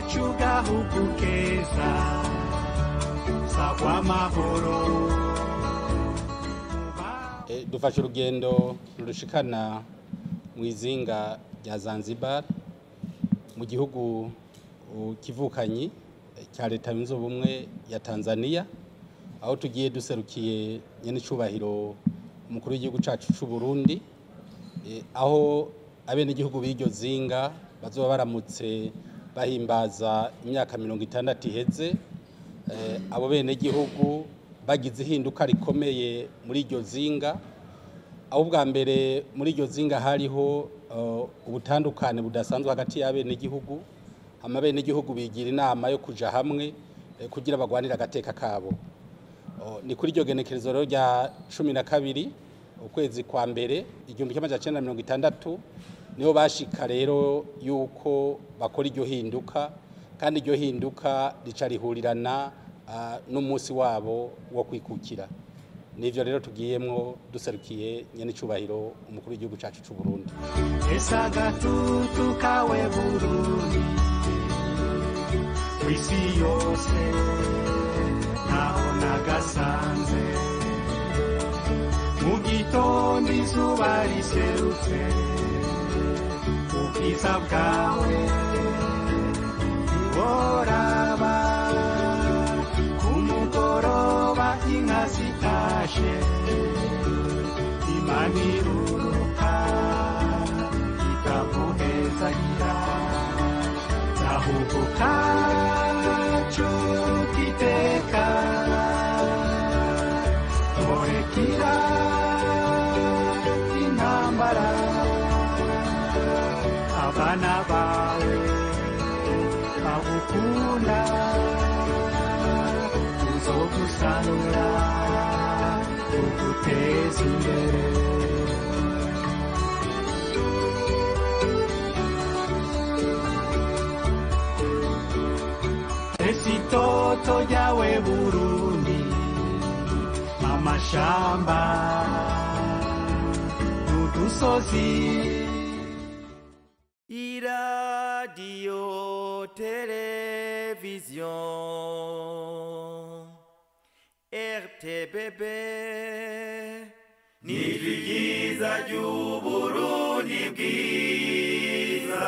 Iwacu gahugu keza sagwa amahoro. Dufashe urugendo rurushikana mu izinga rya Zanzibar mu gihugu kivukanyi cya Leta Yunze Ubumwe ya Tanzania, aho tugiye duserukiye nyene icubahiro umukuru w'igihugu cacu c'u Burundi, aho abene igihugu b'iryo zinga bazoba baramutse bahimbaza imyaka 60 iheze. Abo bene igihugu bagize ihinduka rikomeye muri iryo zinga, aho ubwa mbere muri iryo zinga hariho ubutandukane budasanzwe hagati y'abene igihugu. Amabene igihugu bigira inama yo kuja hamwe kugira bagwanire agateka kabo. Ni kuri iryo genekerezo rero rya 12 ukwezi kwa mbere 1960 niho bashika rero yuko bakora iryo hinduka, kandi iryo hinduka rica rihurirana n'umunsi wabo wo kwikukira. Nivyo rero tugiyemwo duserukiye nyene icubahiro umukuru w'igihugu cacu c'u Burundi. Esa gatutu kawe Burundi kwisi yose naho nagasanze, mu gitondo izuba riserutse ubwiza bwawe ntiworaba, ku mugoroba inka zitashe Imana iruruka ikaguhezagira. Gahugu kacu k'iteka murekira intambara, abana bawe bagukunda tuzogusanura tuguteze imbere. Esi toto ryawe Burundi amashamba n'udusozi. Iradiyo televiziyo RTBB nijwi ryiza ry'Uburundi bwiza.